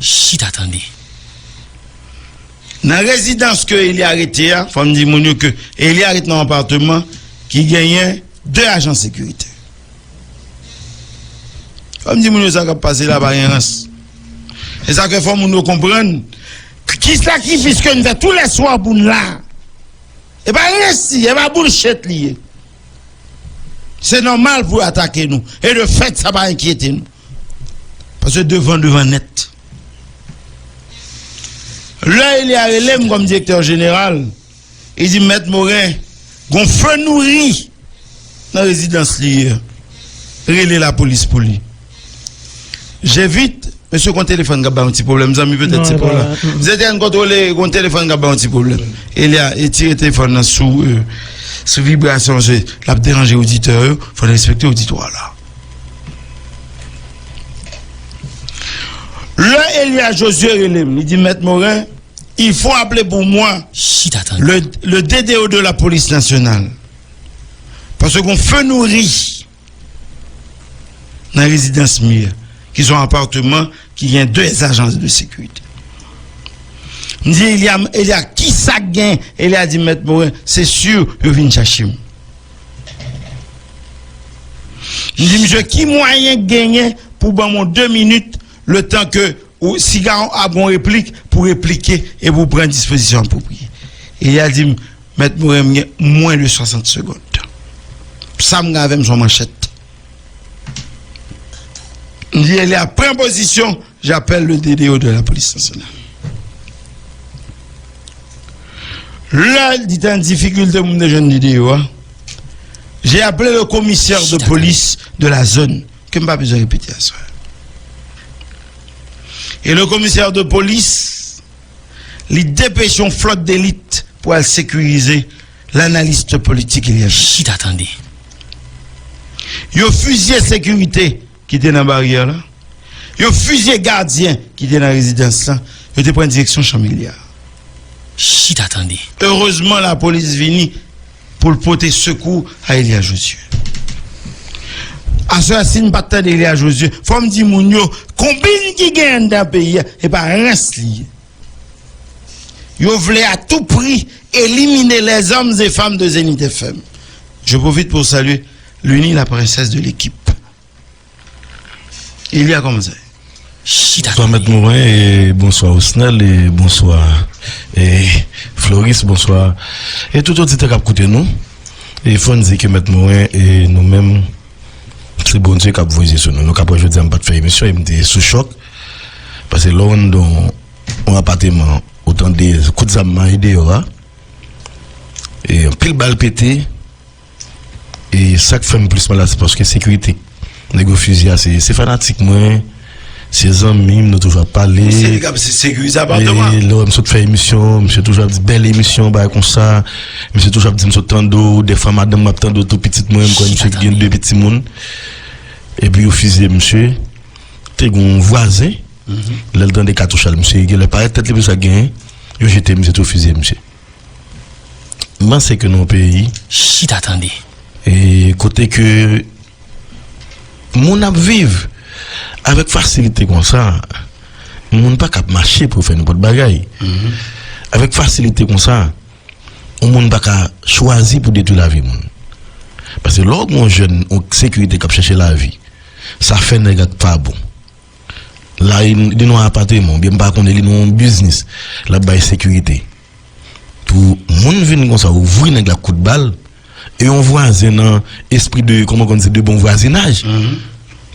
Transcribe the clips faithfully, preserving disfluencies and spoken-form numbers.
Chita tande. Nan rezidans ke Elia rete a, fò m di moun yo ke Elia rete nan yon apatman ki genyen de ajan sekirite. Fò m di moun yo sa k ap pase la pa gen rans. E sa ke fò moun yo konprann ki sakrifis ke n fè toulèswa pou n la. E pa rans li ye, e pa bullshit li ye. Se nòmal pou yo atake nou. E de fèt, sa pa enkyete nou. Paske devan, devan nèt. Lè Elia rele m kòm direktè jeneral, li di, Mèt Moren, gon fe nouri nan rezidans li ye. Rele lapolis pou li. Jevit, mesye, gon telefòn k ap bay yon ti pwoblèm, zanmi, petèt se pa w la. Zete, n kontwole, gon telefòn k ap bay yon ti pwoblèm. Elia, retire telefòn nan sou, euh, sou vibrasyon, se, l ap deranje oditè yo, fò n respekte oditwa la. Lè Elia Josué rele m, li di, Mèt Moren, il faut appeler pour moi le, le D D O de la police nationale. Paske gon fe nouri nan rezidans m ye, ki se yon apatman ki gen de ajan de sekirite. M di Elia, Elia, kisa k gen? Elia di, Mèt Moren, se si yo vin chache m. M di misye, ki mwayen k genyen pou ban m yon de minit, letan ke ou, si gason ap gon replik, pou replike e pou pran dispozisyon apwopriye. Elia di m, Mèt Moren, m gen mwen de swasant segonn. Sa m gen avè m se yon manchèt. M di Elia, pran pozisyon, j'appelle le D D O de la police nationale. Lè li te an difikilte pou m te jwenn D D O a, j'ai appelé le commissaire de police de la zone, ke m pa bezwen repete aswè. E le commissaire de police, li depeche yon flòt delit pou al sekirize lanalis politik Elia Josué. Chita tande. Yo fizye sekirite ki te nan baryè la. Yo fizye gadyen ki te nan rezidans lan. Yo te pran direksyon Chanmilya. Chita tande. Erezman, lapolis vini pou l pote sekou a Elia Josué. Aswè a, si n pa t tande Elia Josué, fò m di moun yo, konbin ki gen anndan peyi a, e pa rans li ye. Yo vle à tout prix éliminer les hommes et femmes de Zenith F M. Je profite pour saluer Luni, la princesse de l'équipe. Elia, kòman sa ye? Bonswa, Mèt Morin, e bonswa, Osnel, e bonswa, e Floris, bonswa, e tout oditè k ap koute nou. E fò n di ke Mèt Morin, e nou menm, se Bondye k ap voye sou nou. Nou ka wè jodi a, m pa t fè emisyon, e m te sou chòk. Paske lè w anndan yon apatman, ou tande kout zam maye deyò a, e anpil bal pete, e sa k fè m plis mal la, se paske sekirite nèg yo fizye a, se, se fanatik mwen, se zanmi m, nou toujou ap pale. Se li k ap se-, sekirize apatman. E lè w wè m sot fè emisyon, misye toujou ap di, "Bèl emisyon, bagay konsa." Misye toujou ap di, "M sot tande w." Dèfwa madanm mwen ap tande w tou, pitit mwen, m kwè misye gen de pitit moun. Epi yo fizye misye. Te gen yon vwazen, lè l tande katouch al, misye genlè parèt tèt li, pou sa genyen, yo jete misye tou, fizye misye. M panse ke nan yon peyi, chita tande, e kote ke moun ap viv avèk fasilite konsa, moun pa ka ap mache pou yo fè nenpòt bagay. Avèk fasilite konsa, yon moun pa ka chwazi pou detwi lavi moun. Paske lè w gen yon jèn, yon sekirite k ap chèche lavi, sa fè nèg ak pa bon. La, li, li nan yon apatman, oubyen m pa konnen, li nan yon biznis, l ap bay sekirite. Pou moun vin konsa, ouvri nèg la kout bal, e yon vwazen nan espri de, kòman konn di, de bon vwazinaj,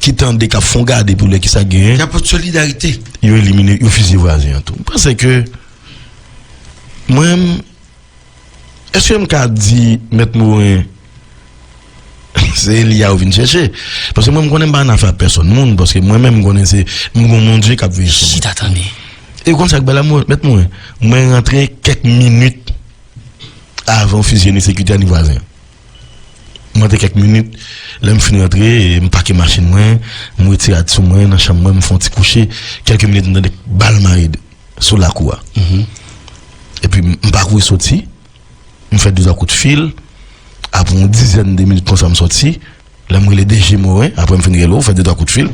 ki tande, k ap fè yon gade pou lè kisa k genyen. Y ap pot solidarite. Yo elimine, yo fizye vwazen an tou. M panse ke mwen, èske m ka di Mèt Morin, se Elia yo vin chèche? Paske mwen, m konnen m pa nan afè a pèsòn moun, paske mwen menm, m konnen se, m gon Bondye k ap veye sou mwen. Chita tande. E w konn sa k bèl la, mwen, Mèt Morin, mwen rantre kèk minit avan fizye ni sekirite a ni vwazen an. M rantre kèk minit, lè m fin rantre, m pake machin mwen, m retire rad sou mwen, nan chanm mwen, m fè yon ti kouche, kèlke minit, m tande bal maye sou lakou a. Epi m, m pa kouri soti, m fè de twa kout fil, apre yon dizèn de minit konsa m soti, lè m rele D G Morin, apre m fin rele w, fè de twa kout fil.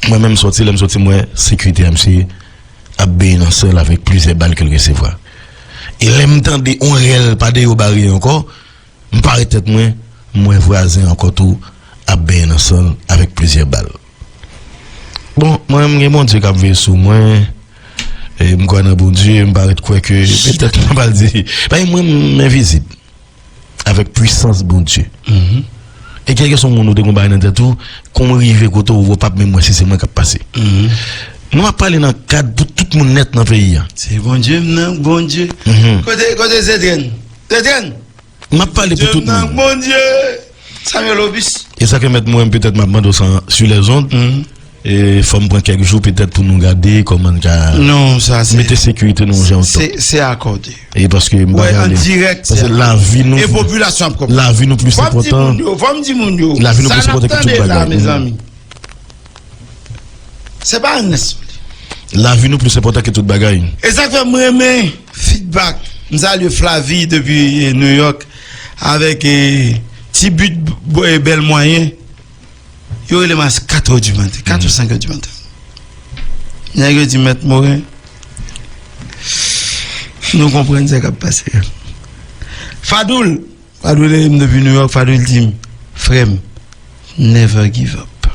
Mwen menm sòti, lè m sòti, m wè sekirite a misye ap benyen nan sèl avèk plizyè bal ke l resevwa. E lè m tande yon rèl pa deyò bare ankò, m pare tèt mwen, m wè vwazen ankò tou ap benyen nan sèl avèk plizyè bal. Bon, mwen, m gen Bondye k ap veye sou mwen. E m kwè nan Bondye, m pa ret kwè ke petèt mwen pral di, paske mwen, m envizib avèk pwisans Bondye. E kèlkeswa moun ou te gon bagay nan tèt ou, kon rive kote ou, ou p ap menm wè si se mwen k ap pase. Mwen, m ap pale nan kad pou tout moun nèt nan peyi a. Se Bondye m nan, Bondye. Kote, kote Zedren? Zedren! M ap pale pou tout moun. Bondye! Samuel Obis. E sa ke mèt mwen, petèt m ap mande w sa sou lèzond. E fò m pran kèk jou petèt pou nou gade kòman n ka mete sekirite nan yon jan ou tan. Se akòde. E paske m pa gade. Paske lavi nou, e popilasyon ap konprann. Lavi nou plis enpòtan. Fò m di moun yo, fò m di moun yo. Lavi nou plis enpòtan ke tout bagay. Mezanmi. Se pa Ernest. Lavi nou plis enpòtan ke tout bagay. E sa k fè m renmen feedback. M salye Flavie depi, eh, New York avèk, eh, ti but, eh, bèl mwayen. Yo rele m a katrè di maten, kat ou senk è di maten. Nèg yo di, Mèt Moren, nou konprann sa k ap pase. Fadoul, Fadoul rele m depi New York, Fadoul di m, frè m, never give up.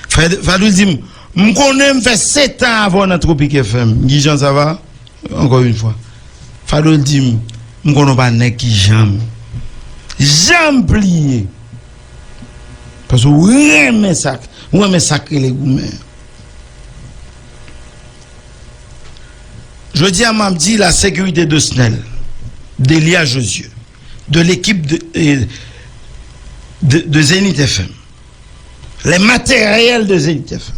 Frè, Fadoul di m, m konnen m fè sèt an avè w nan Tropic F M. Guijan, ça va? Encore une fois. Fadoul di m, m konnen w pa nèg ki janm, janm pliye. Paske w renmen sa, w renmen sa k rele goumen. Jodi a, m ap di la sécurité de Snel, d'Elia Josué, de l'équipe de, euh, de, de Zenith F M, les matériels de Zenith F M,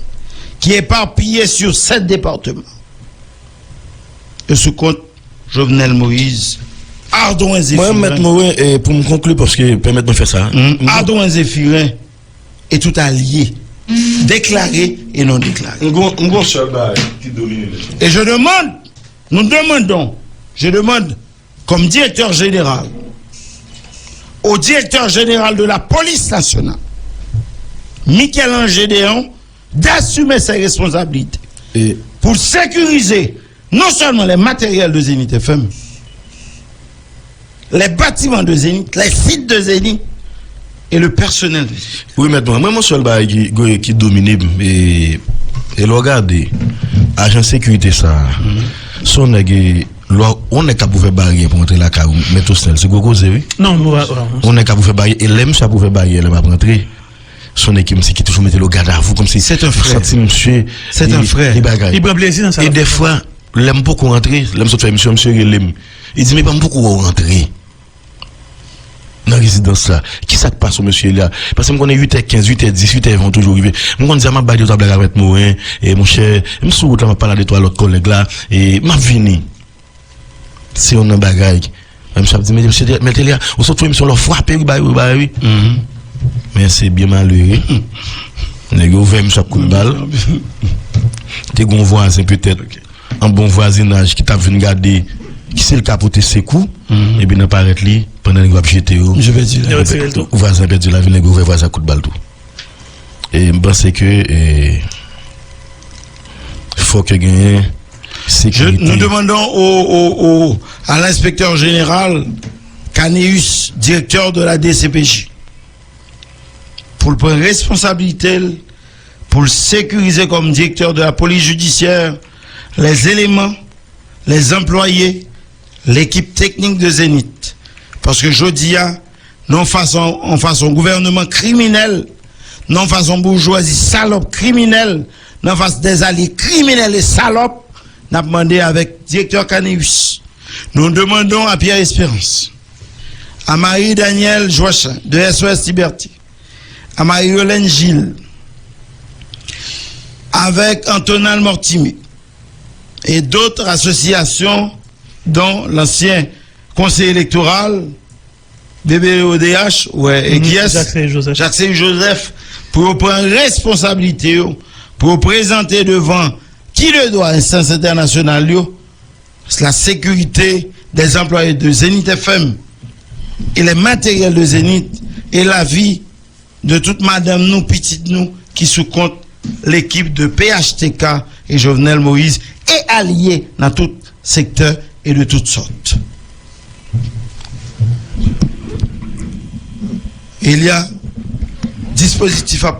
qui est éparpillé sur sept départements, et sous compte Jovenel Moïse, Ardouin Zéphirin. Mwen, Mèt Morin, eh, pou m konkli, paske pèmèt mwen fè sa. Ardouin Zéphirin et tout allié, déclaré et non déclaré. M gon, m gon sèl bagay ki domine leson. Et je demande, nous demandons, je demande, comme directeur général, au directeur général de la police nationale, Michel-Ange Gédéon, d'assumer ses responsabilités pour sécuriser non seulement les matériels de Zenith F M, les bâtiments de Zenith, les sites de Zenith et le personnel de Zenith. Wi, Mèt Morin, mwen, mwen, sèl bagay ki, ki, ki domine m, e, e lè w gade ajan sekirite sa a, se yon nèg, e, lè w, yon nèg k ap ouvè baryè pou antre lakay ou, Mèt Osnèl, se gwo koze, wi. Non, mwen, yon nèg k ap ouvè baryè, e lè misye ap ouvè baryè, lè m ap rantre, se yon nèg ki, misye ki toujou mete l o gadavou, kòmsi, c'est un frère, santi misye, c'est un frère, li bagay. Li pran plezi nan sa. E dèfwa, lè m poko rantre, lè m sot fè emisyon, misye rele m. Li di, "Men, pa m poko wè w rantre nan rezidans la. Kisa k pase w, mesye la?" Paske m konnen uit è kenz, uit è dis, uit è ven, w toujou rive. M konn di, "A, m ap bay de twa blag avèk Morin, e, monchè, m sou wout la, m ap pale a de twa lòt kòlèg la, e m ap vini." Se youn nan bagay. Menm sa ap di, "Mesye, mesye, mèt Elia, ou sot fè emisyon la, w frape, wi, bay, wi, bay, wi." Men se byen malere. Nèg yo ouvè misye ak kout bal. Te gon vwazen, petèt, an bon vwazinaj ki t ap vin gade ki si l ka pote sekou, epi nan parèt li, pandan nèg yo ap jete yo, vwazen pèdi lavi, nèg yo ouvè vwazen ak kout bal tou. E m panse ke, e, fòk yo genyen sekirite. Je, nous demandons au, au, au, à l'inspecteur général Canéus, directeur de la D C P J, pou l pran responsablite l, pou l sekirize kòm direktè de la polis jidisyè, les éléments, les employés, l'équipe technique de Zenith. Paske jodi a, nan fason, an fason gouvènman kriminèl, nan fason boujwazi salòp kriminèl, nan fas dèzalye kriminèl e salòp, n ap mande avèk direktè Canéus. Nous demandons à Pierre Espérance, à Marie Daniel Joachin de S O S Liberté, à Marie-Hélène Gilles, avec Antonal Mortimé et d'autres associations, dont l'ancien conseiller électoral, B B O D H, wè, e kiyès? Jacques Seyus Joseph. Jacques Seyus Joseph, pou yo pran responsablite yo, pou yo prezante devan qui de droit enstans entènasyonal yo, la sécurité des employés de Zenith F M et les matériels de Zenith et la vie de tout madanm nou, pitit nou ki sou kont L'équipe de P H T K et Jovenel Moïse est alliée dans tout secteur et de toutes sortes. Il y a dispositif à